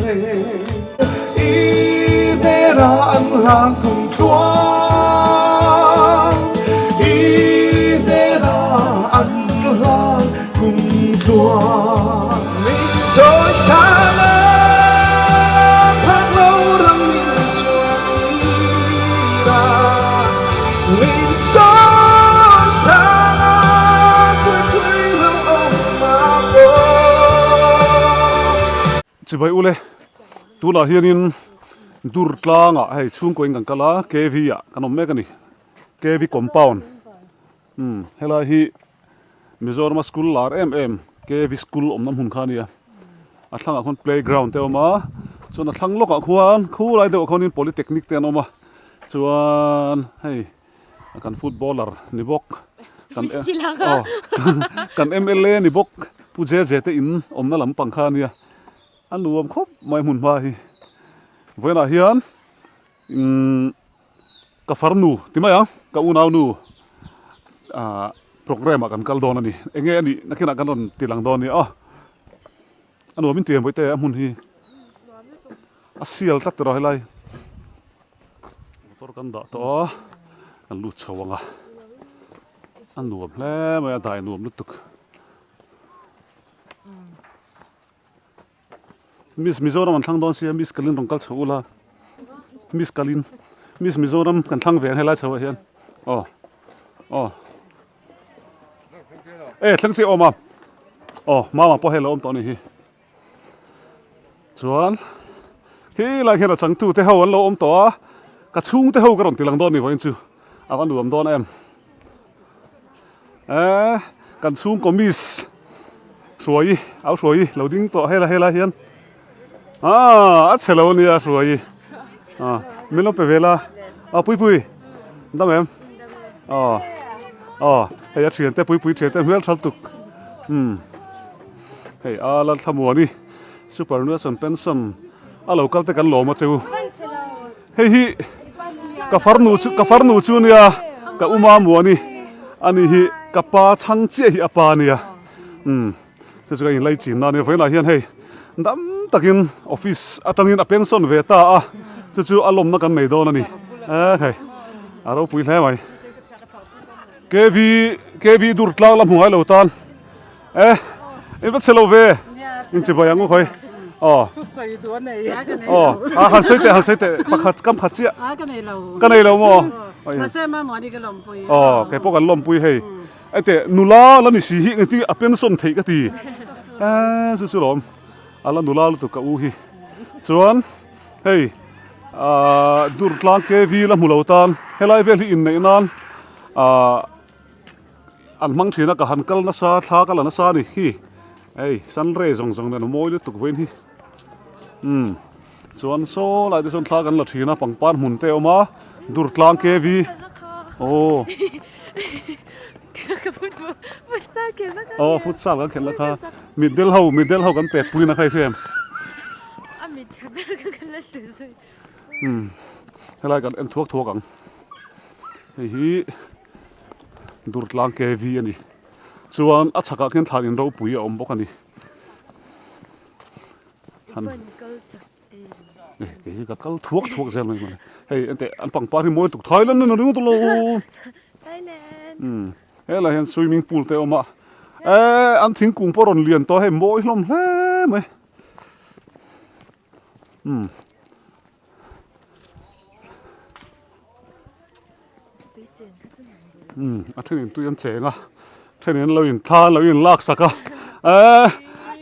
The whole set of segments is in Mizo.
reng I hnenah an hlan kum tluang I hnenah an hlan kum tluang Min chawi sang a phak lo ram min chuan tir a Min chawi sang a tuipui lo awm a pawh. Chibai ule, tunah hianin dur tlangah hei chhungkaw in kan kal a, KV ah kan awm mek a ni, KV compound umm helai hi Mizorama school lar em em KV school awmna hmun kha a nia, a thlangah khuan playground te a awm a, chuan a thlang lawkah khuan khulai deuhah khuanin polytechnic te an awm a, chuan hei kan footballer ni bawk kan aw kan mla ni bawk Pu Jeje te in awmna lampang kha a nia, a nuam khawp mai hmun hma hi vawiinah hian umm ka farnu ti mai ang ka unaunu ah programme ah kan kal dawn a ni eng nge a nih nakinah kan rawn ti lang dawn a ni aw a nuam in ti em vawi te a hmun hi a sial tlat tiraw helai motor kan dah tawh a kan lut chho ang a a nuam hle mai a dai nuam lutuk. Miss Mizoram an thlang dawn sia Miss Kalin rawn kal chho ula Miss Kalin Miss Mizoram kan thlang ve ang helai chho ah hian aw aw e thleng chi awm a aw mama pawh hei lo awm tawh a nih hi chuan khi lai hian a changtu te ho an lo awm tawh a ka chhung te ho ka rawn ti lang dawn a ni vawiin chu a va nuam dawn em. Eee kan chhungkaw miss Hruaii au Hruaii lo ding tawh hela helai hian aaa a chhe lo ania Hruaii ah min lo pe ve la aw Puipui dam em aw aw hei a thiante Puipui thiante hmel tha lutuk umm hei a Lalthlamuani super nuasan pension a lo kal te kan lawm a che u. Hei hi ka farnu chu ka farnu chu nia ka uma muani ani hi ka pa chhang chiah hi a pa ania umm chu chu ka inlai chin na ania vawiinah hian hei dam takin office atangin a pension ve ta a chu chu a lawmna kan nei dawn a ni e hei a ropui hle mai kv kv dur tlang la hmu ngai lo tan. E in va chhe lo ve in chibai ang u khawi aw aw a han sawi teh han sawi teh pakhat kam khat chiah ka nei lo maw aw kei pawh kan lawmpui hei ai teh nula la ni si hi engtin a pension theih ka ti e chu chu lawm a la nula lutuk ka u hi chuan hei ah durtlang kv la hmu lo tan helai vel hi inneih nan ah. An hmang thin a ka han kal nasa thla ka la nasa a ni hi hei sun ray zawng zawng nen a mawi lutuk vawiin hi umm chuan saw lai te sawn thla kan la thin a pangpar hmun te a awm a dur tlang kv aw aw futsal kan khelh na kha mitdel ho mitdel ho kan pek pui na kha i hria em umm helai kan en thuak thuak ang. Hei hi Durtlang KV a ni. Chuan a chhakah khian thlan in ropui a awm bawk a ni. Han Eh, kei hi ka kal thuak thuak zel mai mawle. Hei enteh an pangpar hi mawi tuk Thailand in a ringawt lo. Thailand. Um, helai hian swimming pool te a awm a. Eh, an thingkung pawh a rawn lian tawh a hei mawi hlawm hle mai. Um. Umm a thenin tui an cheng a thenin an lo in thla an lo in lak sak a eee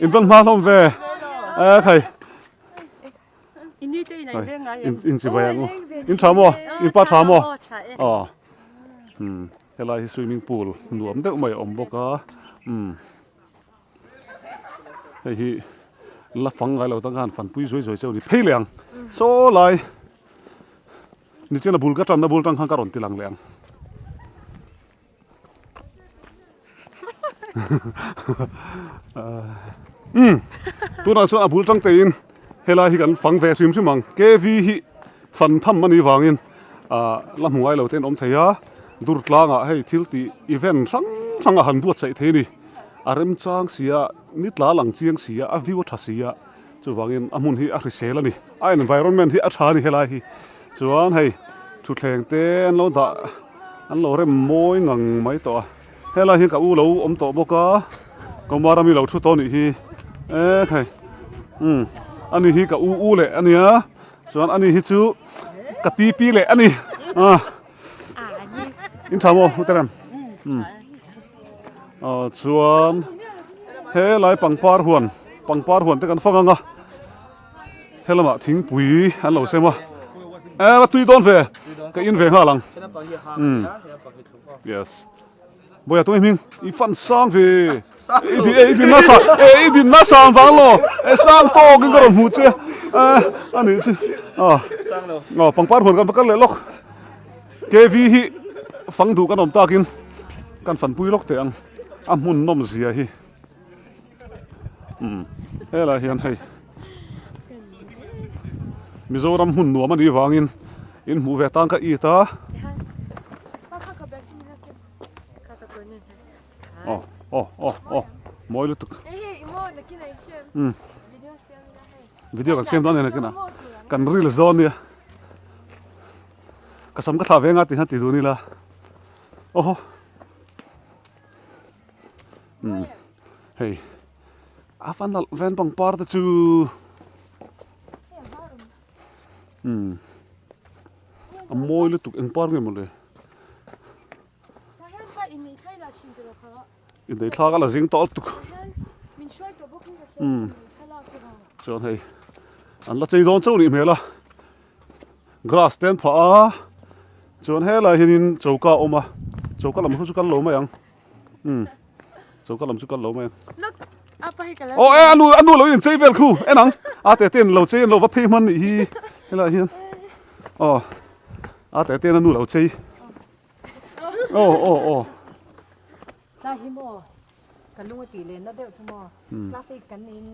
in va hma hlawm ve eee khai in chibai ang u in tha maw in pa tha maw aw umm helai hi swimming pool nuam deuh mai a awm bawk a umm. Hei hi la fang ngai lo tang khan fanpui zuai zuai cheu ni phei leh ang saw lai nichina bul ka tanna bul tang khan ka rawn ti lang leh ang umm tunah chuan a bul tang te in helai hi kan fang ve hrim hrim ang kv hi fan tham a nih vangin ah la hmu ngai lo te an awm thei a dur tlangah hei thil tih event hrang hrang a han buatsaih thei a ni. A remchang sia, ni tla lang chiang sia, a view a tha sia. Chuvangin a hmun hi a hrisel a ni. A environment hi a tha a ni helai hi. Chuan hei thutthleng te an lo dah an lo rem mawi ngang mai tawh a. Helai hian ka u lo awm tawh bawk a, Kumar ami lo thu tawh anih hi. E khai umm ani hi ka u u leh a nia chuan ani hi chu ka pi pi leh a ni. Ah in tha maw Uterem? Umm ah chuan helai pangpar huan pangpar huan te kan fang ang a. Helamah thingpui an lo sem a, e va tui dawn ve, ka in ve nghal ang. Umm yes. Bawiha tunge hming i fan sang ve, i din e i din nasa e i din nasa ang vang lo, e sang tawk in ka rawn hmuh che a, a nih chu a aw pangpar huan kan va kal leh lawk, KV hi fang duh kan awm takin kan fanpui lawk teh ang, a hmun nawm zia hi. Umm helai hian hei Mizoram hmun nuam a nih vangin in hmuh ve tan ka it a aw aw aw aw mawi lutuk umm video kan siam dawn a ni nakinah kan reels dawn nia ka sam ka thlah ve nga tih khan ti dun ila aw haw. Umm hei a va nalh ven pangpar te chu umm a mawi lutuk eng par nge mawle inneih thlak a la zing tawh lutuk umm chuan hei an la chei dawn chauh nih hmel a. Grass te an phah a chuan helai hianin choka a awm a choka lam chu kal lo mai ang umm choka lam chu kal lo mai ang aw e a nu a nu lo in chei vel khu en ang a te ten lo chei an lo va phei hman nih hi helai hian aw a te ten a nu lo chei aw aw aw. Tlai hi maw ka lung a tih lehna deuh chu maw class eight kan niin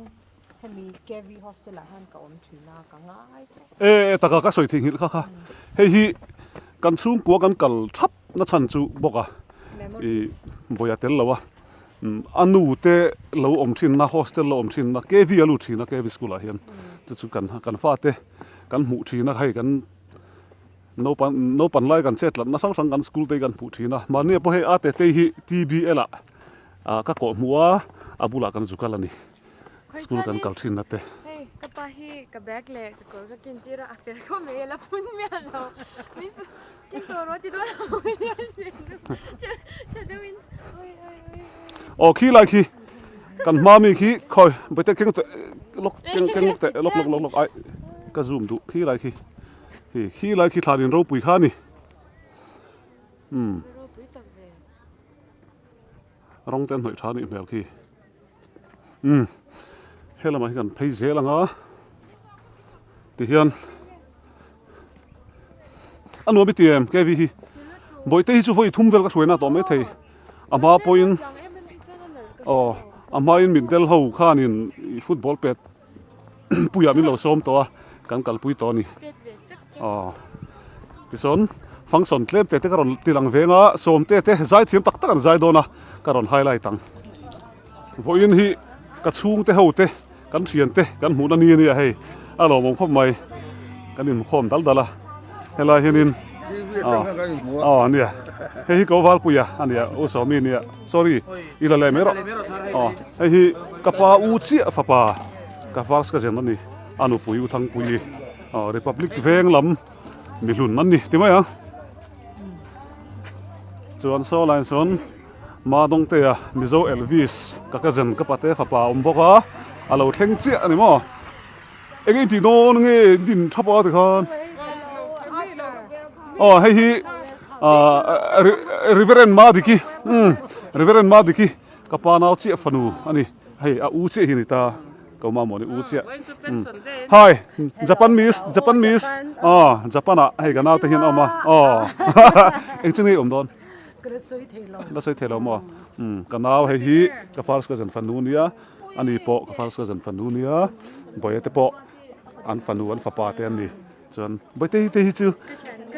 hemi KV hostel ah hian ka awm thin a ka ngai khawp. E e taka ka sawi theihnghilh kha kha hei hi kan chhungkua kan kal thap na chhan chu bawk a i vawi a tel lo a a nu te lo awm thin na hostel lo awm thin na KV a lut thin a KV school ah hian chu chu kan kan fate kan hmuh thin a hei kan Naupan naupan lai kan chet tlatna hrang hrang kan school te hi kan hmuh thin a, mahni ah pawh hei a tetei hi TBL ah ah ka kawh hmuh a, a bulah kan zu kal a ni, school kan kal thin na te. Hei ka pa hi ka bag leh ka kawr ka kin tir a, a fel khawp mai a la phun miah lo, min kin tawh rawh ti dawn lo tha deuhin oi oi oi. Aw khi lai khi kan hma mi khi khawi bawihte keng teh lawk keng keng lawk teh lawk lawk lawk lawk ai ka zoom duh khi lai khi. Khi khi lai khi thlan in ropui kha a ni. Umm. Rawng te an hnawih tha a nih hmel khi. Umm. He lamah hi kan phei zel ang a. Tihian a nuam i ti em KV hi. Bawihte hi chu vawi thum vel ka hruaina tawh mai thei. A hma pawhin aw a hmain mitdel ho khanin football pet puiah min lo sawm tawh a kan kalpui tawh a ni aw tichuan function tlem te te ka rawn ti lang veng a sawm te te zai thiam tak tak an zai dawn a ka rawn highlight ang vawiin hi ka chhungte ho te kan thian te kan hmuhna ni a nia hei a lawmawm khawp mai kan inkhawm dal dal a helai hianin aw aw nia hei hi ko valpuia a nia u sawmi nia sorry i la leh mai rawh aw hei hi ka pa u chiah fapa ka first cousin a ni a nupui u thangpui aw republic veng lam mi hlun an ni ti mai ang chuan saw line sawn Madawngtea Mizo Elvis ka cousin ka pate fapa a awm bawk a a lo thleng chiah a ni maw eng nge intih dawn nge din thap a tikhan aw hei hi ah Reverend Madiki umm Reverend Madiki ka pa nau chiah fanu a ni hei a u chiah hi a ni ta ka awm a mawni u chiah umm hi Japan miss Japan miss aw Japan ah hei ka naute hian a awm a aw eng chu nge i awm dawn. Ka la sawi thei lo. La sawi thei lo maw? Umm ka nau hei hi ka first cousin fanu nia, ani pawh ka first cousin fanu nia, Bawihte pawh an fanu an fapa te an ni. Chuan Bawihte te hi chu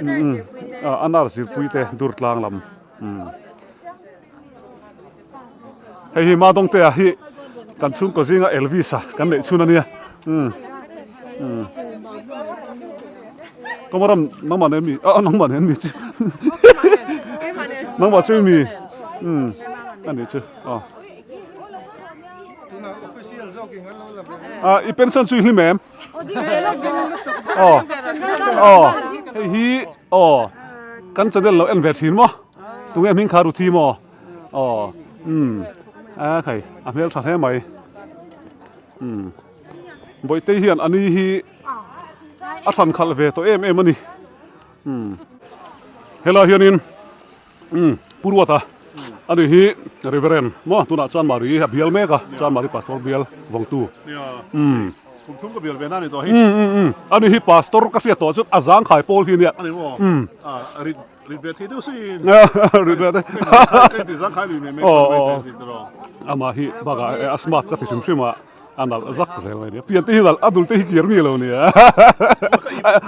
umm a nurse zirpui te Durtlang lam umm. Hei hi Madawngtea hi kan chhungkaw zinga Elvis-a kan neih chhun a nia. Umm umm Kamaram nangmah nen mi ah nangmah nen mi chu nangmah chu mi umm a nih chu aw ah i pension chu i hlim em aw aw hei hi aw kan channel lo en ve thin maw tunge hming kha Ruthi maw aw umm a khai a hmel tha hle mai. Umm Bawihtei hian a ni hi a thlan khalh ve tawh em em a ni umm helai hianin umm Pu Ruata a ni hi Reverend maw tunah chuan Mari a bial mek a chuan Mari Pastor bial vawngtu umm Kum thum ka bial ve na ni tawh hi umm umm umm a ni hi Pastor ka hriat tawh chuan a zangkhai pawl hi nia umm rit rit ve thei deuh siin rit ve thei ka ti zangkhai lui mai mai mai thei sin tawh amah hi bakah a smart ka ti hrim hrim a a nalh zak zel mai nia pian te hi nalh a dul te hi kir mi lo nia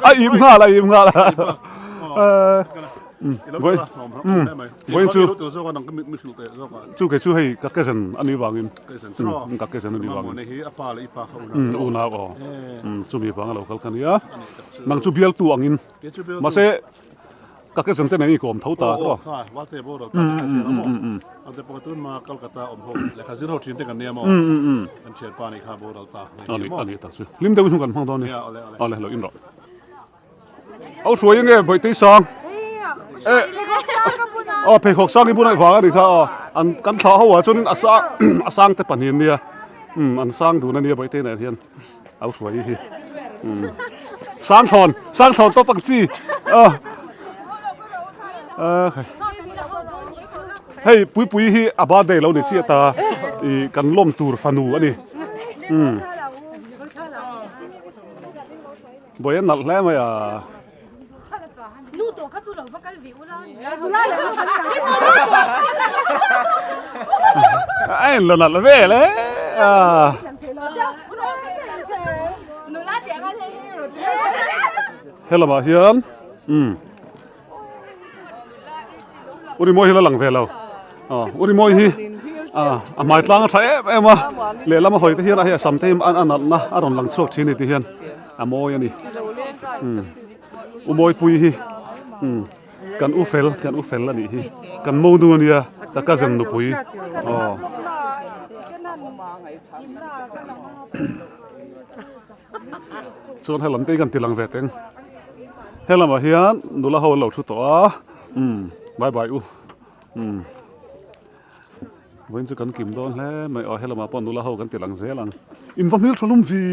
a im nghal a im nghal vawiin chu chu kei chu hei ka kezen a nih vangin ka kezen a nih vangin unau aw chumi vanga lo kal ka nia nang chu bialtu angin mahse Ka ke zante nen i kawm tho ta tawh. Kha Valte boral ta te kha maw. Ante pawh tun ma Kolkata awm ho lehkha zir ho thin te kan nia maw. Kan thian pa nih kha boral ta ani ani tak chu. Hlim deuhin hun kan hmang dawn ni. Awle lo in rawh. Au hruai nge Bawihtei sang. Aw pheikhawk sang i bun aih vang ani kha aw. An kan thlah ho ah chuanin a sang a sang te pahnih nia. An sang dun ania Bawihtei nen hian. Au hruai hi sang thlawn sang thlawn tawp ang chi hei pui pui hi a birthday lo ni chiah ta i kan lawm tur fanu ani um bawi an nalh hle mai a Nu tawh kha chu lo va kal ve ula. A en lo nalh vel e. Helamah hian umm Urimawi hi la lang ve lo. Urimawi hi a hmai tlang a tha em em a lehlam a hawi te hian a hei a sam te hi a nalhna a rawn lang chhuak thin a ni ti hian a mawi a ni. U Mawipui hi kan u fel kan u fel a nih hi kan monu a nia ka cousin nupui aw. Chuan helam te hi kan ti lang ve teng helamah hian nula ho an lo thu tawh a umm bye bye u umm. Vawiin chu kan kim dawn hle mai aw helamah pawh nula ho kan ti lang zel ang in va hmel tha hlum vi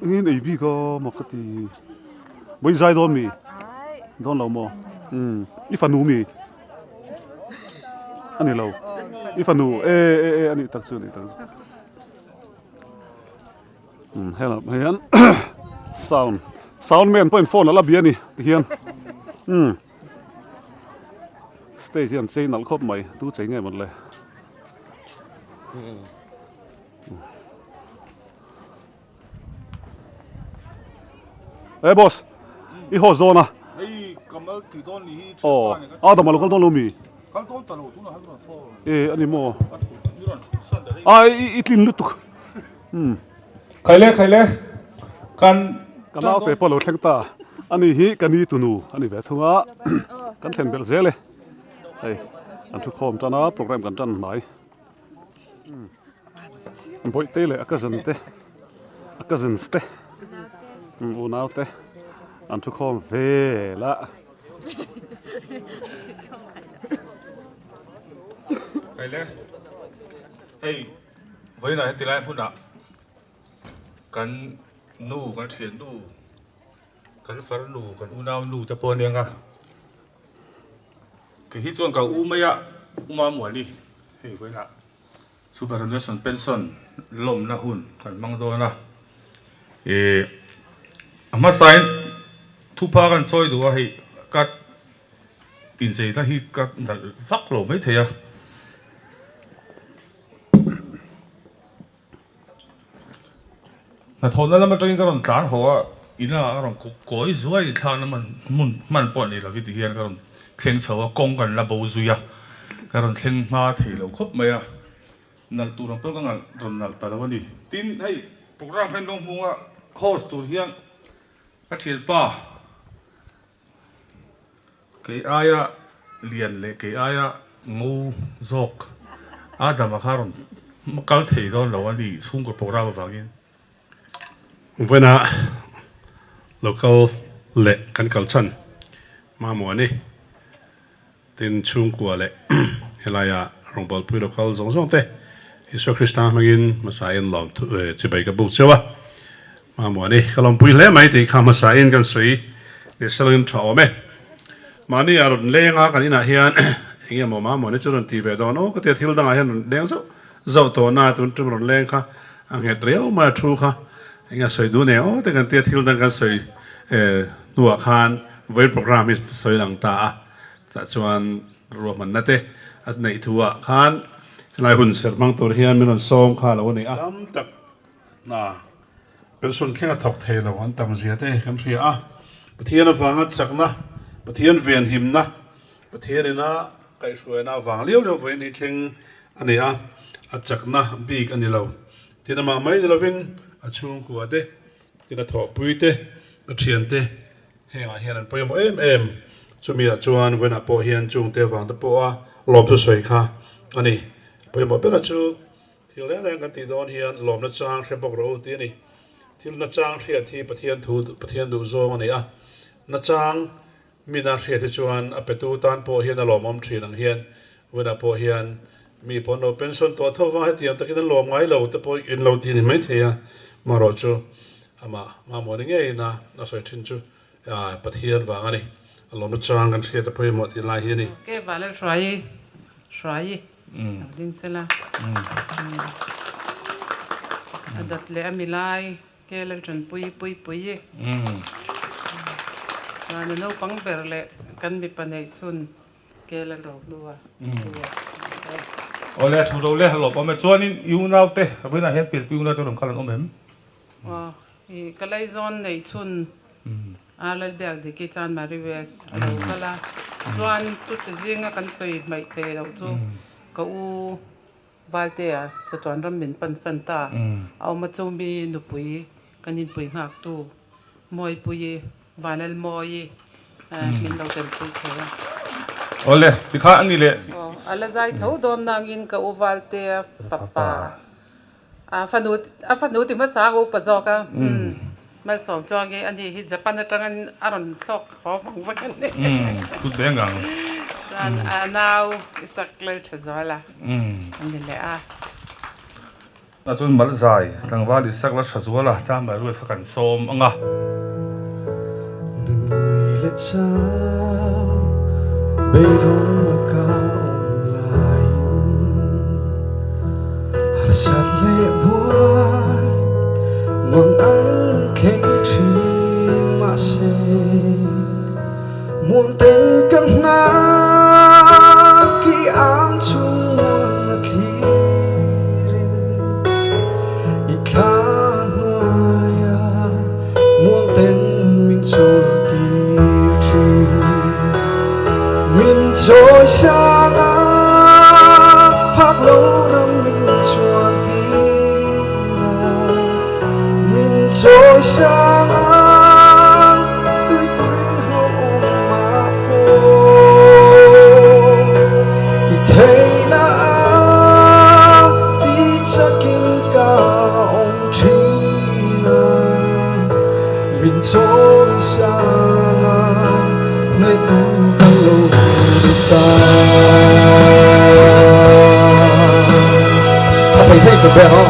enge in ei bik a maw ka ti vawiin zai dawn mi dawn lo maw umm i fanu mi a ni lo i fanu e e e a nih tak chu a nih tak chu umm helamah hian sound sound man pawhin phone a la bia a ni tihian umm. Stage hi an chei nalh khawp mai tu chei nge mawn le. Hey boss, i host dawn a. Hei kamal ti dawn ni hi. Oh, a dama lo kal dawn lo mi. Kal dawn ta lo tuna han rawn phone. E ani maw. A thu ni rawn thu san da rei. A i tlin lutuk. Hmm. Khaile khaile kan Ka naute pawh lo thleng ta a ni hi ka ni tunu a ni ve thung a kan thlen belh zel e hei an thu khawm tan a program kan tan hnai Bawihte leh a cousin te a cousins te unau te an thu khawm vel a. Khaile hei Vawiinah heti lai hmunah kan nu, kan thiannu, kan farnu, kan unaunu te pawh a nia. Kei hi chuan ka u mai a, U Mamuani hei vawiinah Superannuation Pension lawmna hun kan hmang dawn a. Ih a hmasain thupha kan chawi duh a hei ka incheina hi ka nalh vak lo maithei a. Hnathawhna lam atangin ka rawn tlan haw a, ina ka rawn kawi zuai thlakna hman hmun hman pawh ni lovin ti hian ka rawn thleng chho a, kawng kan la bo zui a, ka rawn thleng hma thei lo khawp mai a, nalh tur ang pawh ka rawn nalh ta lo a ni. Tin, hei. Program kha in lo hmu a, host tur hian ka thianpa kei aia lian leh kei aia ngo zawk Adam-a kha rawn kal thei dawn lo a ni chhungkaw program avangin. Vawiina local leh kan kal chhan mamawh a ni. Tin, chhungkua leh helaia rawngbawlpui local zawng zawng te Isua Krista hmangin hmasain lawm chibai ka buk cheu a. Mamawh a ni. Ka lawmpui hle mai tih kha hmasain kan sawi leh salangin tha awm e. Mahni a rawn leng a kan inah hian eng nge maw mamawh ni chu rawn ti ve dawn aw ka tia thil dangah hian rawn leng zauh zauh tawh na tun tum rawn leng kha a nghet riau mai a thu kha eng nge sawi duh nei aw te kan tia thil dang kan sawi hnuah khan vawiin program hi sawi lang ta a. Tah chuan ruahmanna te a neih thu ah khan helai hun serh hmang tur hian min rawn sawm kha a lo ni a. Tam tak hna pension thleng a thawk thei lo an tam zia te kan hria a. Pathian avanga chakna, Pathian venhimna, Pathian ina kaihhruaina avang liau liau vawiin hi thleng a ni a, a chakna bik a ni lo. Tin amah mai ni lovin a chhungkua te, tin a thawhpui te, a thiante Hengah hian an pawimawh em em. Chumiah chuan vawiinah pawh hian chungte vang te pawha lawmthu sawi kha a ni. Pawimawh bera chu thil reng reng kan tih dawn hian lawmna chang hre bawk rawh u tih a ni. Thil nachang hriat hi Pathian thu Pathian duh zawng a ni a. Nachang mina hriat hi chuan a petu tan pawh hian a lawmawm thin ang hian vawiinah pawh hian mi pawn lo pension tawh tho va hetiang takin an lawm ngai lo te pawh in lo ti ni maithei a. Marawh chu Amah mamawh ni ngeiin a a sawi thin chu Pathian vang a ni. A lawmna chang kan hriat a pawimawh tih lai hi a ni. Ke val a hruai hruai lo ding sela. A dawt leh a milai ke lal tanpui pui pui. Chuan a naupang ber leh kan mipa neih chhun Ke la ro hlu a. Awle thu ro le lawp awm e. Chuanin i unaute vawiinah hian pianpui unaute rawn kal an awm em? Aw i ka laizawn neih chhun a Lalbiak Diki chuan Mary West a lo kal a. Chuan chute zinga kan sawi hmaih thei loh chu ka u Valtea chatuan ram min pansan ta. A awm a chu mi nupui kan inpui nghaktu Mawipuii, Vanlalmawii min lo tel pui thei a. Awle, tikha a ni leh. Aw, a la zai tho dawn nangin ka u Valtea fapa, a fanu, a fanu ti hmasa ka upa zawk a, umm, Malsawm Tluangi a ni hi Japan atangin a rawn thlawk haw vang vang a ni. Umm, tut ve ngang. Chuan a nau Isak Lalthazuala a ni leh a. Tah chuan mal zai tlangval Isak la tha zual a, chuan Maria kha kan sawm ang a. Nun ngui leh chau beidawng a ka awm laiin harsat leh buai mang an thleng thin mahse muang ten ka nghak i ang chuan a thlirin i thla hnuaia muang ten min chawl tir thin min chawi sang a phak lo ram min chuan tir a min chawi sang a Tuipui hlawhawm ah pawh i theihna a ti chakin ka awm thin a, min chawi sang a hnaihtu ka lo ni ta. A thei thei ka ber aw.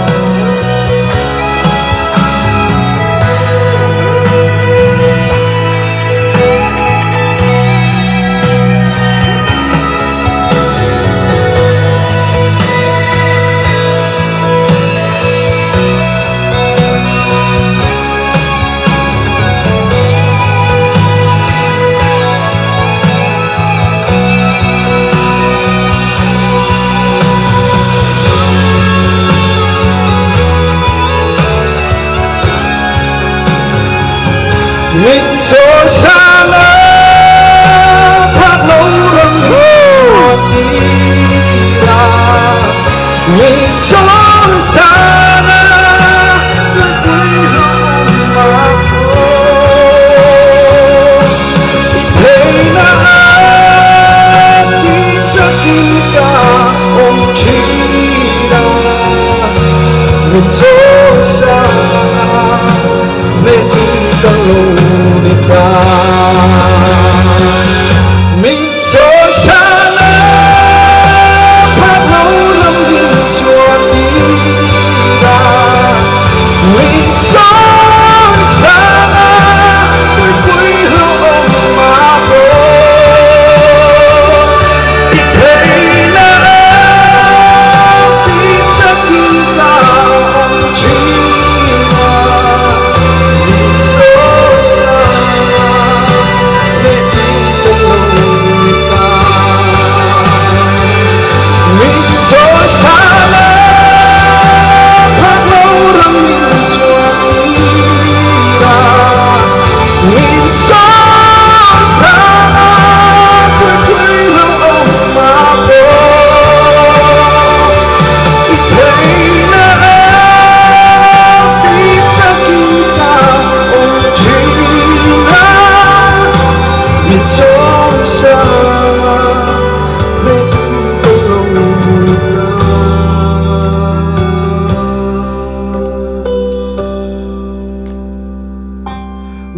Min chawi sang a phak lo ram chuan tir a Min chawi sang a.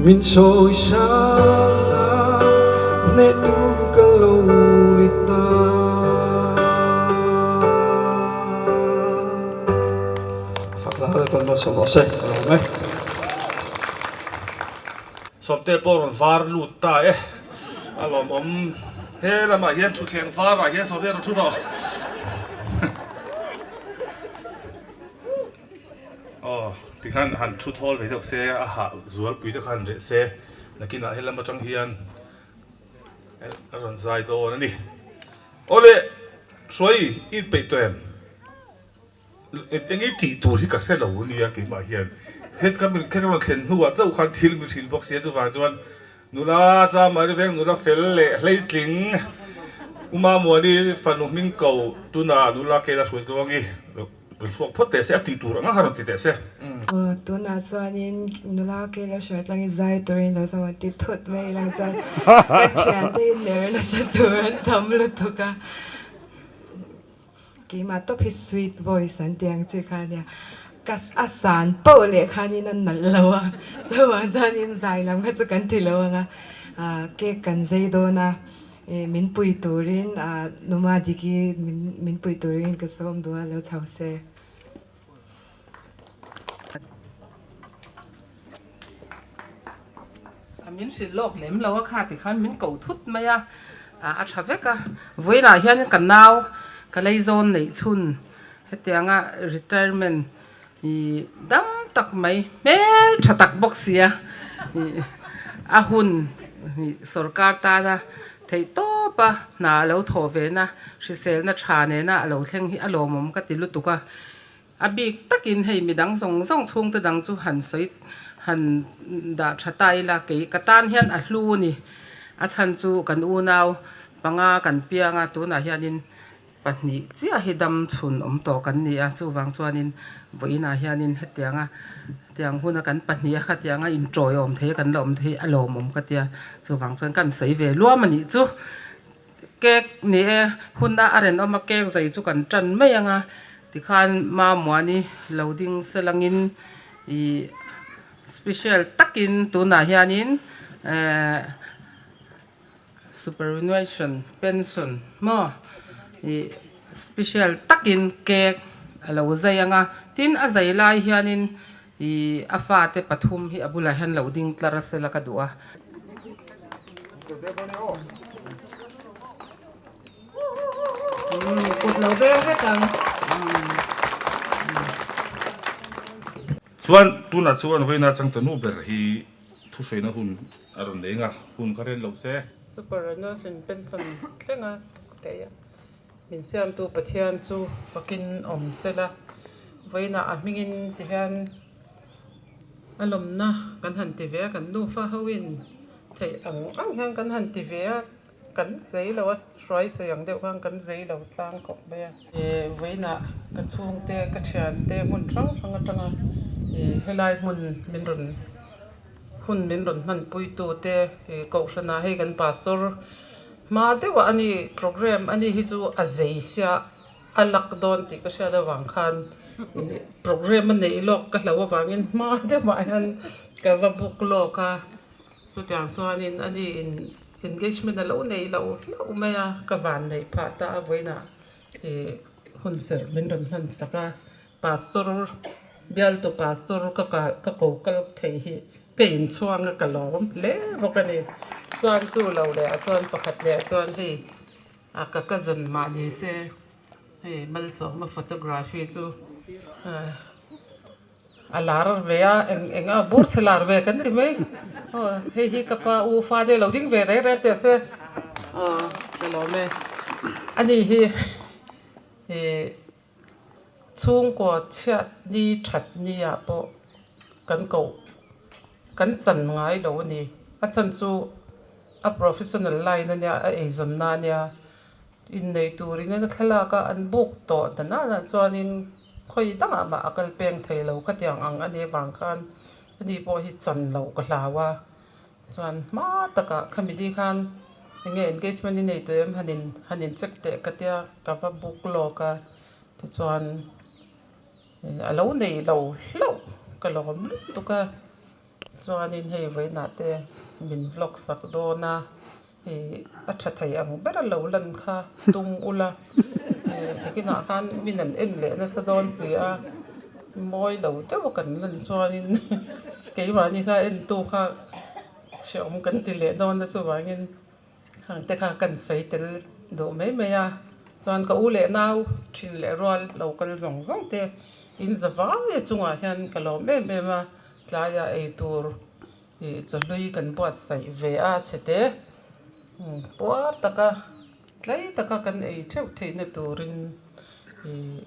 Min sawi sang a, hnehtu ka lo ni ta. Fak la lalpan malsawm rawh se, ka lawm e. Sawmte pawh rawn var lut ta e, a lawmawm. He lamah hian thutthleng varah hian Sawmte rawn thu rawh. Aw, tikhan han thu thawl ve deuh se, a hah zualpui te kha han reh se, nakinah helam atang hian a rawn zai dawn a ni. Aw le, Hruai i inpeih tawh em? Eng i tih tur hi ka hre lo nia keimah hian. Het ka min ka rawn thlen hnuah chauh khan thil min hrilh bawk sia chuvang chuan Nula Chamari veng nula fel leh hleitling Uma Muani fanu hming ko tuna nula Kela Hruaitluangi rawn chhuak phawt teh se a tih tur anga kha rawn ti teh se. Aw tunah chuanin nula Kela Hruaitluangi zai turin lo zawng an ti thut mai ilang chuan ka thiante hi ner nasa tur an tam lutuk a. Keimah tawp hi sweet voice an tih ang chi kha ania, ka a san poh leh khanin a nalh lo a, chuvang chuanin zai lam kha chu kan ti lo ang a, ah cake kan zei dawn a, ih min pui turin ah Numa Diki min min pui turin ka sawm duh a lo chho se. A min hrilh lawk lem lo a kha tikhan min ko thut mai a, a tha vek a. Vawiinah hian ka nau ka leizawn neih chhun hetianga retirement ih dam tak mai hmel tha tak bawk sia ih a hun ih sorkar tana theih tawp a hna a lo thawh ve na hriselna tha nena a lo thleng hi a lawmawm ka ti lutuk a. A bik takin hei midang zawng zawng chhungte dang chu han sawi han dah tha ta ila kei ka tan hian a hlu a ni. A chhan chu kan unau panga kan piang a, tunah hianin pahnih chiah hi dam chhun awm tawh kan ni a, chuvang chuanin vawiinah hianin hetianga hetiang huna kan pahnih a khatianga inṭawiawm thei a kan la awm thei a lawmawm ka tia, chuvang chuan kan sawi ve luam a nih chu. Cake ni e, hun a a rinawm a cake zai chu kan tan mai ang a, tikhan Mamuani lo ding selangin ih special takin tunah hianin ehh superannuation pension maw ih special takin cake a lo zai ang a, tin a zai lai hianin ih a fate pathum hi a bulah hian lo ding tlar sela ka duh a. Kut lo ber vek ang. Chuan tunah chuan vawiina changtanu ber hi thusawiina hun a rawn nei anga hun kha ren lo se. Superannuation pension thlenga thawk thei a, min siamtu Pathian chu fakin awm sela, vawiinah a hmingin tihian. A lawmna kan han ti ve a, kan nufa hoin theih ang ang hian kan han ti ve a, kan zei lo a, hruai sawi ang deuh khan kan zei lo tlang khawp mai a. Ih vawiinah ka chhungte ka thiante hmun hrang hrang atanga ih helai hmun min rawn hun min rawn hmanpui tute ih kohhranah hei kan pastor hma deuhah a ni programme a ni hi chu a zei sia. A lak dawn tih ka hriat avang khan programme a neih lawk ka hlauh avangin hma deuhah hian ka va book lawk a, chutiang chuanin ani in engagement a lo nei lo hlauh mai a, ka van neih phah ta a vawiinah ih hun serh min rawn hman sak a, pastor bialtu pastor ka ka ko kal thei hi ka inchhuang a ka lawm hle bawk a ni, chuan chu lo leh ah chuan pakhat leh ah chuan hei. A ka cousin mah ni se hei Malsawma photography chu a lar ve a eng eng a bur chhe lar ve kan ti mai aw hei hi ka pa u fa te lo ding ve reng reng teh se aw ka lawm e ani hi ih chhungkaw chhiat ni that ni ah pawh kan koh kan chan ngai lo a ni a chhan chu. A professional line a nia, a eizawnna a nia, innei turin a thlalak a an book tawh ta nana chuanin khawi dangah mah a kal peng thei lo khatiang ang a nih avang khan ani pawh hi chan loh ka hlau a, chuan hma takah khami ni khan enge engagement i nei tawh em han in han in check teh ka tia ka va book lawk a tichuan a lo nei lo hlauh ka lawm lutuk a. Chuanin hei vawiinah te min vlog sak dawn a, ih a tha thei ang ber a lo lan kha tum ula, ih nikinah khan min an en leh nasa dawn si a, mawi lo deuh a kan lan chuanin keimahni kha entu kha hreawm kan ti leh dawn a chuvangin Hang te kha kan sawi tel duh mai mai a, chuan ka u leh nau thin leh rual lo kal zawng zawng te in za vai chungah hian ka lawm em em a, tlaiah ei tur ih chawhlui kan buatsaih ve a chhete puar taka tlai taka kan ei theuh theihna turin ih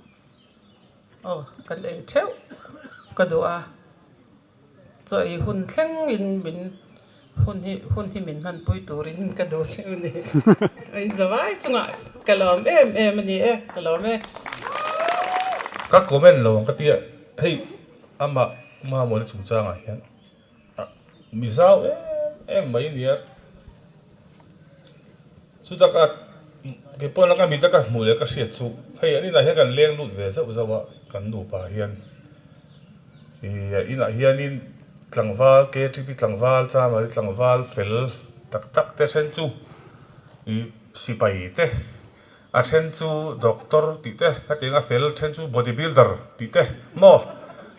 aw kan ei theuh ka duh a. Chaw ei hun thlengin min hun hi hun hi min hmanpui turin ka duh che u ni. A inzawai chungah ka lawm em em a ni e, ka lawm e. Ka comment lo ang ka tia, hei amah Mamawna chungchangah hian mi zau em em mai a nia. Chuta ka kei pawh laka mita ka hmuh leh ka hriat chu hei an inah hian kan leng lut ve zauh zauh a kan nupa hian ih a inah hianin tlangval ktp tlangval chamari tlangval fel tak tak te then chu ih sipai te A then chu doctor tih te, khatiang a fel then chu body builder tih te maw?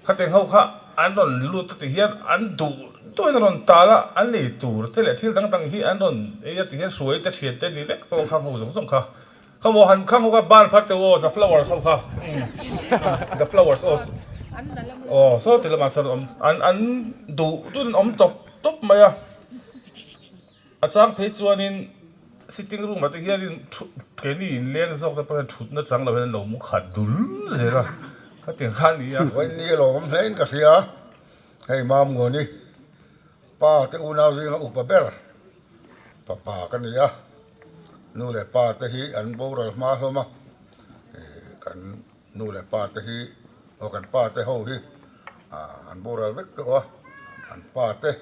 Khatiang ho kha an rawn lut a tih hian an duh duhin an rawn tal a, an ei tur te leh thil dang dang hi an rawn ei a tih hian hruai te thian te ni vek pawh khang ho zawng zawng kha. Kha maw han khang ho kha ban phar teh aw the flowers ho kha the flowers aw aw saw ti lamah sawn awm an an duh duhin an awm tawp tawp mai a. A chang phei chuanin sitting room ah te hianin thu keini inleng zawk te pawh hian thutna chang lo hian an lo mu khat dul zel a, khatiang kha a ni a. Vawiin ni lawm hle in ka hria, hei Mamngawni pa te unau zinga upa ber fapa ka ni a, nu leh pa te hi an boral hma hlawm a, kan nu leh pa te hi aw kan pa te ho hi an boral vek tawh a, an pa te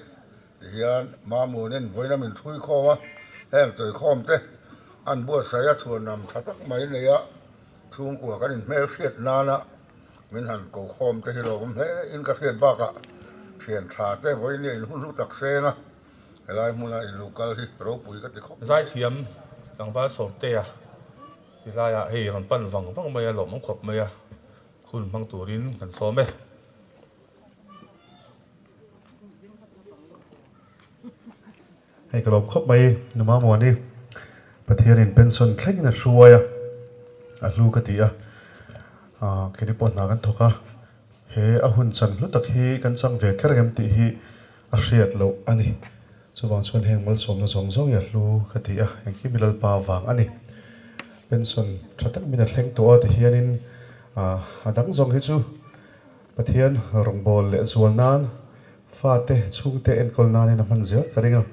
Tihian Mamunin vawiin a min thui khawm a, heng chawikhawm te an buatsaih a chhuanam tha tak mai nei a, chhungkua kan inhmel hriat nana min han ko khawm te hi lawmawm hle in ka hriat bakah thian tha te vawiin nia inhun hlu tak seng a, helai hmuna inlo kal hi ropui ka ti khawp mai. Zaithiam tlangval Sawmtea ti laiah hei rawn pan vang vang mai a, lawmawm khawp mai a, hun hmang turin kan sawm e. Hei ka lawm khawp mai Numa Muani Pathianin pension thlengin a hruai a, a hlu ka ti a, keini pawh hna kan thawk a, he a hun chan hlu tak hi kan chang ve kher ang em tih hi a hriat loh a ni. Chuvang chuan heng malsawmna zawng zawng hi a hlu ka ti a, engkim hi Lalpa vang a ni. Pension tha tak min a thleng tawh a ti hianin a dang zawng hi chu Pathian rawngbâwl leh zual nân fate chhûngte enkawl nânin a hman zel ka ring a.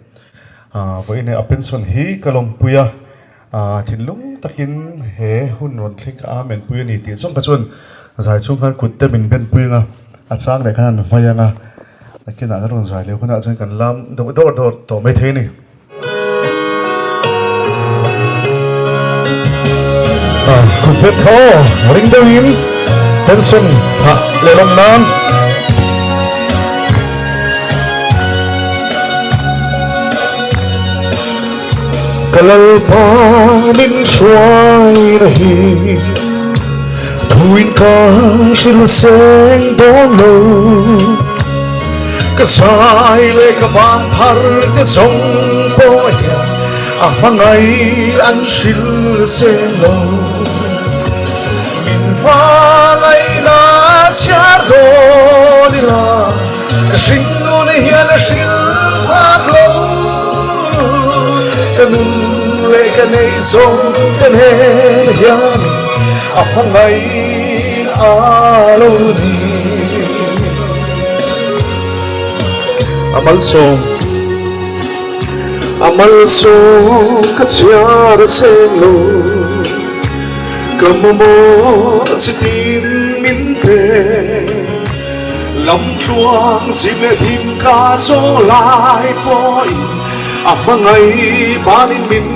Vawiin a pension hi ka lawmpui a, thinlung takin he hun rawn thleng kha Amen pui a ni tih zawng kha chuan zai chhung khan kut te min ben pui ang a, a chang leh khan an vai ang a, nakinah kan rawn zai leh hunah chuan kan lam deuh dawr dawr tawh maithei a ni. Khupet kha aw ring deuhin pension thah leh lawm nan. Ka lalpa min hruai na hi thuin ka hril seng dawn lo. Ka zai leh ka bang phar te zawng pawh hian a hmangaih an hril seng lo. Min hmangaihna chhiar dawn ila ka hringnun hian a hril phak lo. Ka nun leh ka nei zawng te nen hian a hmangaih a lo ni. A malsawm A malsawm ka chhiar a cheng lo Ka mamawh chitin min pe Lamtluang zim leh him ka zawng lai pawhin A hmangaih banin min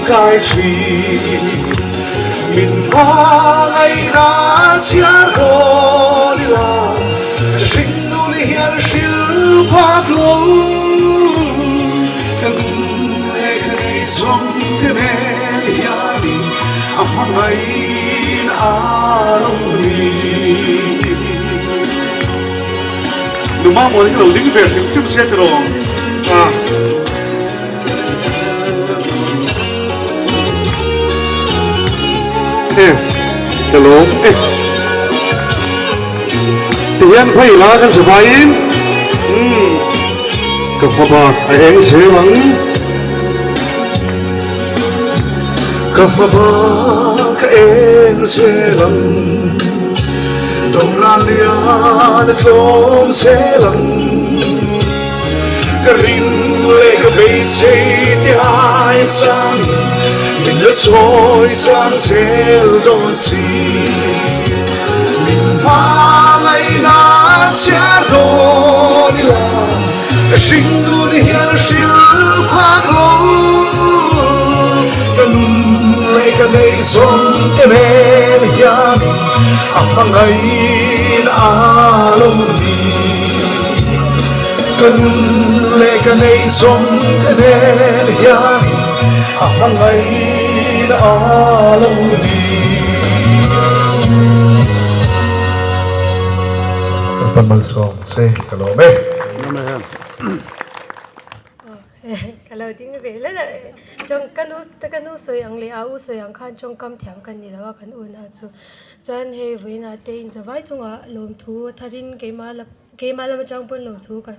kai thin Min hmangaihna chhiar dawn ila Ka hringnun hian hril phak lo. hmangaih a lo ni. Numa muan hi lo ding ve hrim hrim sia tiraw a. E ka lawm e. Tihian phei la kan sivaiin umm ka hmabak a eng zel ang. Ka hmabak a eng zel ang. Dawhran lian a tlawm zel ang. Ka ring leh ka beisei ti ai changin min la chawi chang zel dawn si. Min hmangaihna chhiar dawn ila ka hring nun hian a hrilh phak lo. Ka nun leh ka neihchhawn te nen hianin a hmangaihna a lo ni. Ka nun leh ka neih zawng te nen hian a hmangaihna a lo ni. Kan malsawm che ka lawm e. Ka lo ding ve hlel a, chawng ka nu ka nu sawi ang leh a u sawi ang khan chawngkam thiam ka ni lo a kan unah chu. Chuan hei vawiinah te inzavai chungah lawmthu a tharin keimah la Keimah lam atang pawn lo thu ka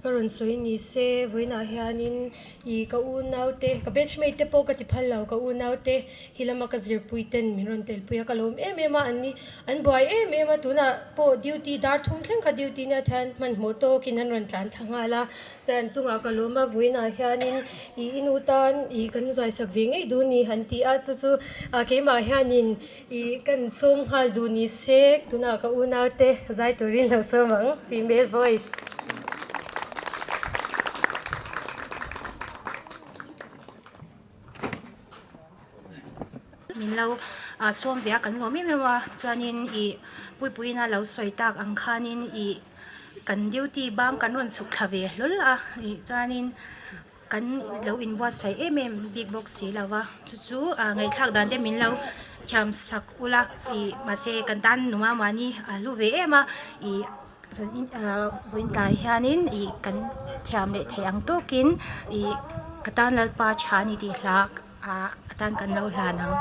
ka rawn sawi ni se, vawiinah hianin ih ka unaute, ka batch mate te pawh ka ti phal lo, ka unaute hi lama ka zirpui ten min rawn telpui a, ka lawm em em a, an ni an buai em em a, tunah pawh duty dar thum thleng kha duty nia thian hmanhmawh tawkin an rawn tlan thla nghal a, chuan chungah ka lawm a, vawiinah hianin ih i nu tan ih kan zaisak ve ngei duh ni han ti a, chu chu keimah hianin I kan sawm nghal duh ni se, tunah ka unaute zai turin lo sawm ang, female voice. Min lo sawm ve a, kan lawm em em a, chuanin i puipuiin a lo sawi tak ang khanin i kan duty bang kan rawn chhuk thla ve hlawl a, chuanin. Kan lo inbuatsaih em em bik bawk si lo va, chu chu ngaihthlak dan te min lo thiam sak ula tih mahse kan tan numa mahni a hlu ve em a ih vawiin tlai hianin ih kan thiam leh theih ang tawkin ih ka tan Lalpa tha a ni tih hla ah atan kan lo hlan ang.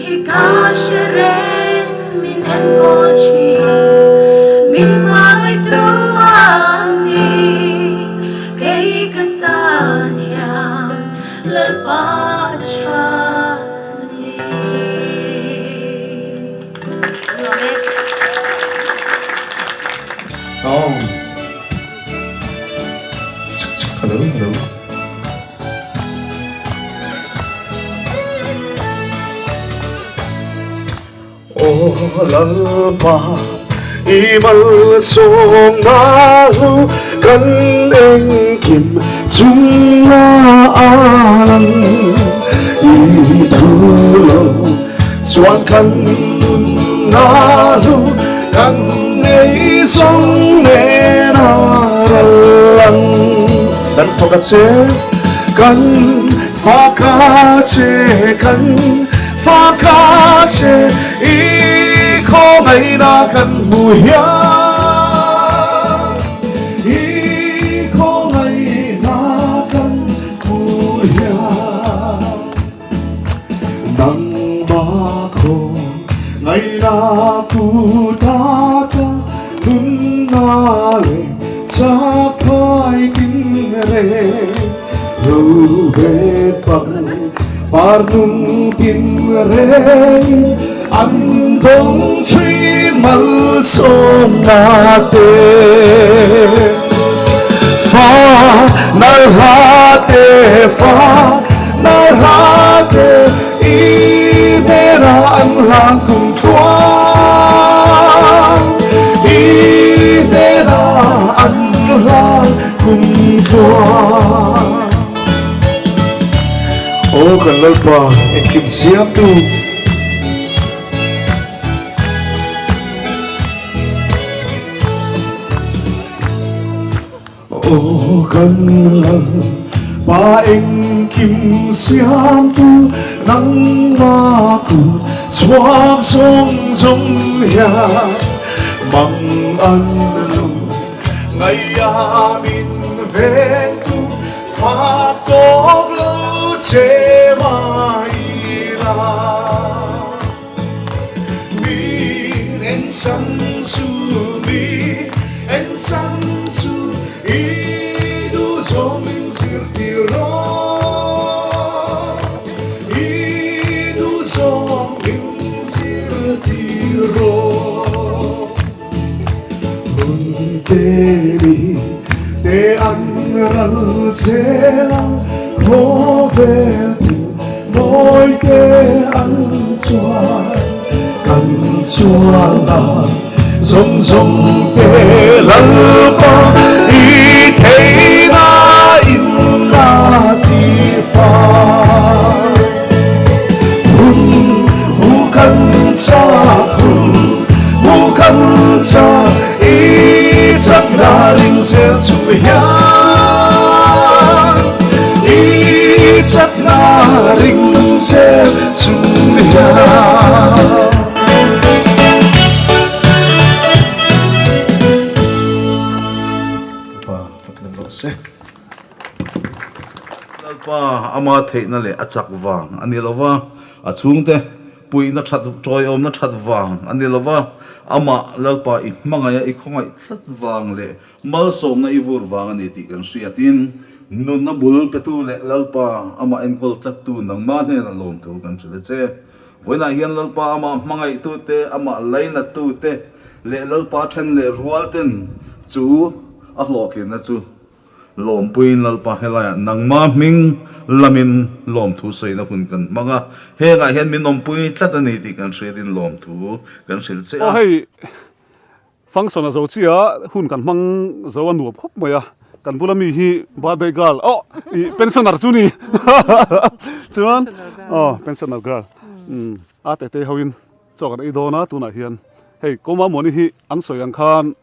hi ka hre reng min enkawl thin min hmangaihtu a ni kei ka tan hian Lalpa a tha a ni. Hello hello. Aw Lalpa i malsawmna hlu kan engkim chunga a lang i thu lo chuan kan nunna hlu kan nei zawng nen a ral lang. Kan fak a che, kan fak a che, kan fak a che, i khawngaihna kan hmu hian, i khawngaihna kan hmu hian. Nangmah khaw ngaihna tu ta ta nunna leh chakthai tin reng ro bet bang par nung tin reng an dawng thin malsawmna te fa nal hla te fa nal hla te i hnena an hlan kum tluang i hnena an hlan kum tluang Aw kan Lalpa engkim siamtu. Aw kan lal pa engkim siamtu nangmah kut chhuak zawng zawng hian mang an lung ngaia min vengtu fa tawk lo che mai la. Min en san chu mi en san chu i duh zawng min zirtir rawh i duh zawng min zirtir rawh hun te ni te an ral zel a khawvel thu mawi te an chuan kan sual dan zawng zawng te Lalpa i theihna in a ti fai hun hu kan chak hun hu kan chak i chakna ring zel chung hian i chakna ring zel chung hian. Lalpa fakna rawh se. Lalpa ama theihna leh a chak vang a ni lova, a chhungte puihna that tawiawmna that vang a ni lova, amah Lalpa i hmangaih a i khawngaih tlat vang leh malsawmna i vur vang a ni tih kan hriatin nunna bul petu leh Lalpa amah enkawl tlattu nangmah hnenah lawmthu kan hrilh a che. Vawiinah hian Lalpa amah hmangaihtute, amah lainattute leh Lalpa then leh rualten chu a hlawhtlinna chu Lawmpuiin Lalpa helaiah nangma hming lamin lawmthu sawina hun kan hmang a, hengah hian min awmpui tlat a ni tih kan hriatin lawmthu kan hrilh che Aw a. hei function a zo chiah a, hun kan hmang zo a nuam khawp mai a, kan bula mi hi birthday girl aw ih pensioner chu ni chuan aw pensioner girl umm a tete hoin chaw kan ei dawn a tunah hian hei Kawma Muani hi an sawi ang khan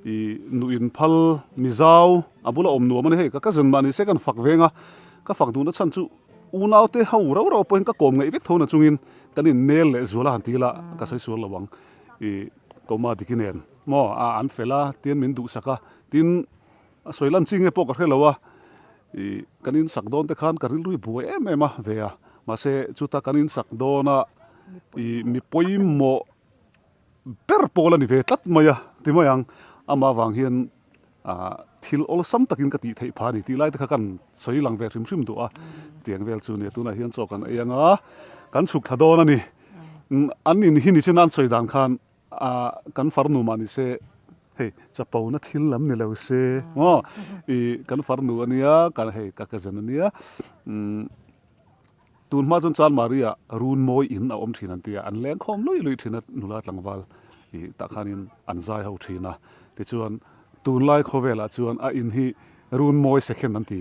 I nuh in phal mizau a bula awm nuam a ni hei ka cousin mah ni se kan fak veng a ka fak duhna chhan chu unaute ho rau rau pawhin ka kawm ngaih vek tho na chungin kan in nel leh zual a han ti ila ka sawi sual lo ang i kawma diki nen maw a an fel a tin min duhsak a tin a sawi lan chi nge pawh ka hre lo a i kan in sak dawn te khan ka rilru hi buai em em a ve a mahse chuta kan in sak dawn a. ih mi pawimawh ber pawl a ni ve tlat mai a ti mai ang amah vang hian ah thil awlsam takin ka tih theih phah a ni tih lai te kha kan sawi lang ve hrim hrim duh a tiang vel chu nia tunah hian chaw kan ei ang a kan chhuk thla dawn a ni an in hi ni chin a an sawi dan khan ah kan farnu mah ni se hei chapo na thil lam ni lo se maw ih kan farnu a nia kan hei ka cousin a nia umm. Tun hma chuan Chanmari-ah run mawi in a awm thin an ti a, an leng khawm luih luih thin a, nula tlangval ih tah khanin an zai ho thin a. Tichuan tunlai khawvelah chuan a in hi run mawi second an ti.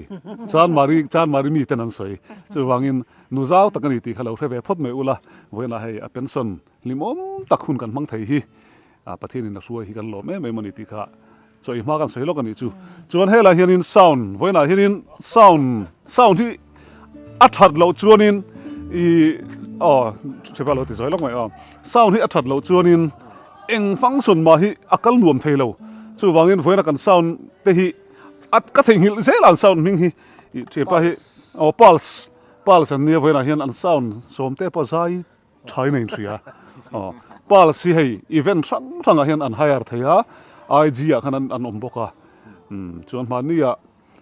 Chanmari, Chanmari miten an sawi. Chuvangin nu zau tak a ni tih kha lo hre ve phawt mai ula, vawiinah hei a pension hlimawm tak hun kan hmang thei hi Pathianin a hruai hi kan lawm em em a ni tih kha Chaw i hma kan sawi lawk a nih chu. Chuan helai hianin sound, vawiinah hianin sound, sound hi a that loh chuanin i aw thipa lo ti zawi lawk mai aw. Sound hi a that loh chuanin eng function mah hi a kal nuam thei lo. Chuvangin vawiina kan sound te hi a ka theihnghilh zel a an sound hming hi i thipa hi aw pulse, pulse an nia vawiinah hian an sound sawmte pawh zai Thain a inhria. Aw. Pulse hi hei event hrang hrangah hian an hire thei a, IG ah khan an awm bawk a. Umm chuan hmanni ah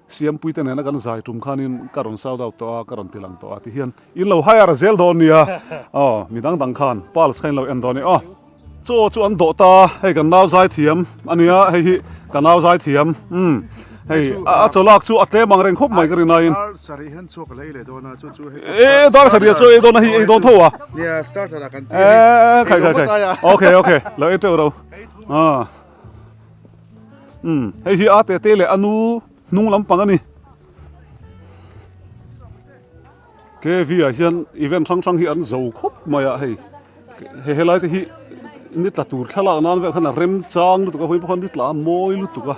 Siampui te nena kan zai tum khanin ka rawn sound out tawh a, ka rawn ti lang tawh a ti hian in lo hire zel dawn nia. Aw mi dang dang khan Pulse kha in lo en dawn nia. Aw. Chaw chu an dawh ta, hei kan nau zai thiam a nia, hei hi ka nau zai thiam, umm hei a chaw lak chu a tlem ang reng khawp mai ka rin aiin. Dar sarih hian chaw ka la ei leh dawn a, chu chu hei E dar sarih ah chaw ei dawn a, hei ei dawn tho a. Nia starter ah kan ti a hei. Khai khai khai, okay okay, lo ei teuh ro. Umm hei hi a tete leh a nu hnung lampang a ni. KV ah hian event hrang hrang hi an zo khawp mai a hei he helai te hi ni tla tur thlalak nan vel khan a rem chang lutuk a vawiin pawh khan ni tla a mawi lutuk a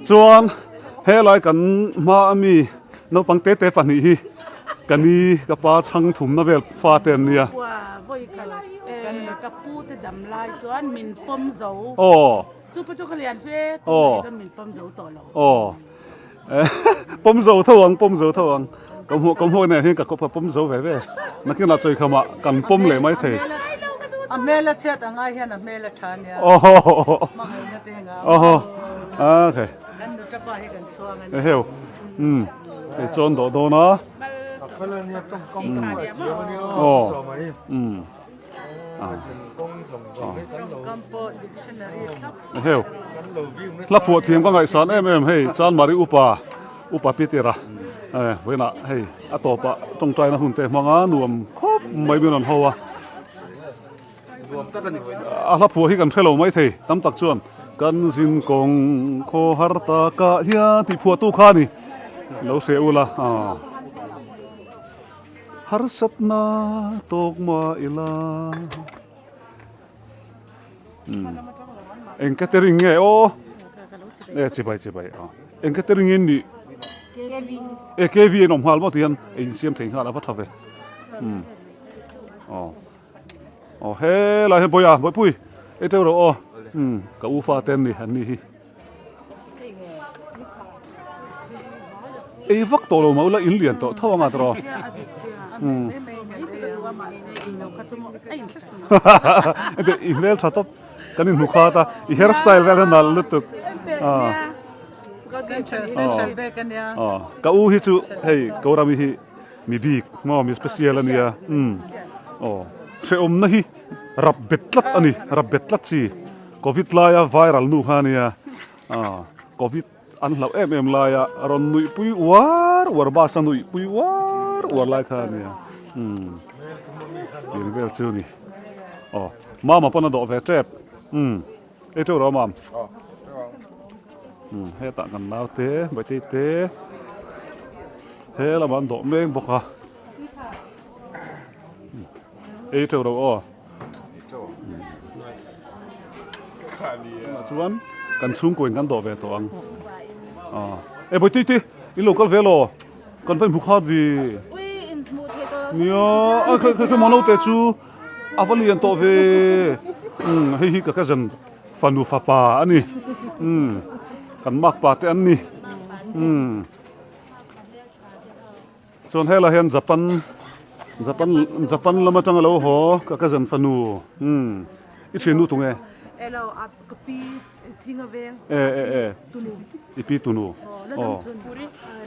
chuan helai kan hma ami naupang te te pahnih hi ka ni ka pa chhang thumna vel fa te an nia aw. Aw. Pawm zo tho ang, pawm zo tho ang. Ka hmuh ka hmuh nen hian ka kawp a pawm zo ve ve. Nakinah chawikham ah kan pawm leh mai thei. A hmel a chhiat ang ai hian a hmel a tha ania. Hmangaihna te nga. Aw okay. Kan nuta pa hi kan chhuang a ni. Eheu. Umm. Hei chuan dawh dawn a. Aw. Umm. Heu hla phuah thiam ka ngaihsan em em hei Chanmari upa upa Peter a vawiinah hei a tawpah tawngtaina hun te hmanga nuam khawp mai min rawn ho a a hla phuah hi kan hrelo mai thei tam tak chuan kan zin kawng khaw har takah hian tih phuahtu kha a ni lo hre ula aw. Harsatna tawk mah ila. Eng catering nge aw? E chibai chibai a. Eng catering in nih? E KV an awm nghal maw tihian ei insiam thei nghal a va tha ve. Um. Aw. Aw helai hian Bawiha Bawihpui ei teuh rawh aw. Um ka u fa te an ni an ni hi. Ei vak tawh lo mah ula in lian tawh tho anga tawh i hmel tha tawp kan inhmu khat a i hair style vel hian nalh lutuk ka u hi chu hei Korami hi mi bik maw mi special ania aw hrehawmna hi rap bet tlat ani rap bet tlat chi. Covid laia viral nu kha ania Covid an hlauh em em laia rawn nuih pui uar uar bus a nuih pui uar uar lai kha ania umm tih vel chu ni aw mama pawn a dawh ve tep umm ei teuh rawh mam umm hetah kan naute baitei te he lamah an dawh mek bawk a ei teuh rawh aw. Tunah chuan kan chhungkaw in kan dawh ve tawh ang. E bawi tui te in lo kal ve law kan va inhmu khat vi. Nia a kha kha maw naute chu a va lian tawh ve. Umm hei hi ka cousin fanu fapa a ni. Umm kan makpa te an ni. Umm. Chuan helai hian Japan. Japan Japan lam atang a lo haw ka cousin fanu umm i thiannu tunge? Elo a ka pi chhinga veng E e e tunu i pi tunu aw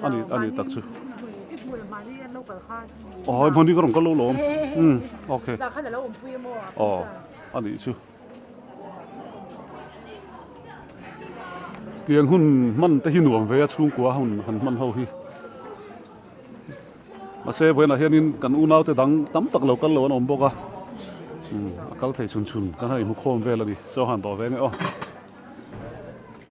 ani ani tak chu i hmu leh mahni an lo kal khan aw hmani ka rawn kal lo lawm umm okay lah khan a lo awmpui emaw aw ani chu. Tiang hun hman te hi nuam ve a chhungkua hun han hman ho hi. Mahse vawiinah hianin kan unaute dang tam tak lo kal lo an awm bawk a, umm a kal thei chhun chhun kan han inhmu khawm vel a ni. Chaw han dawh ve nge aw.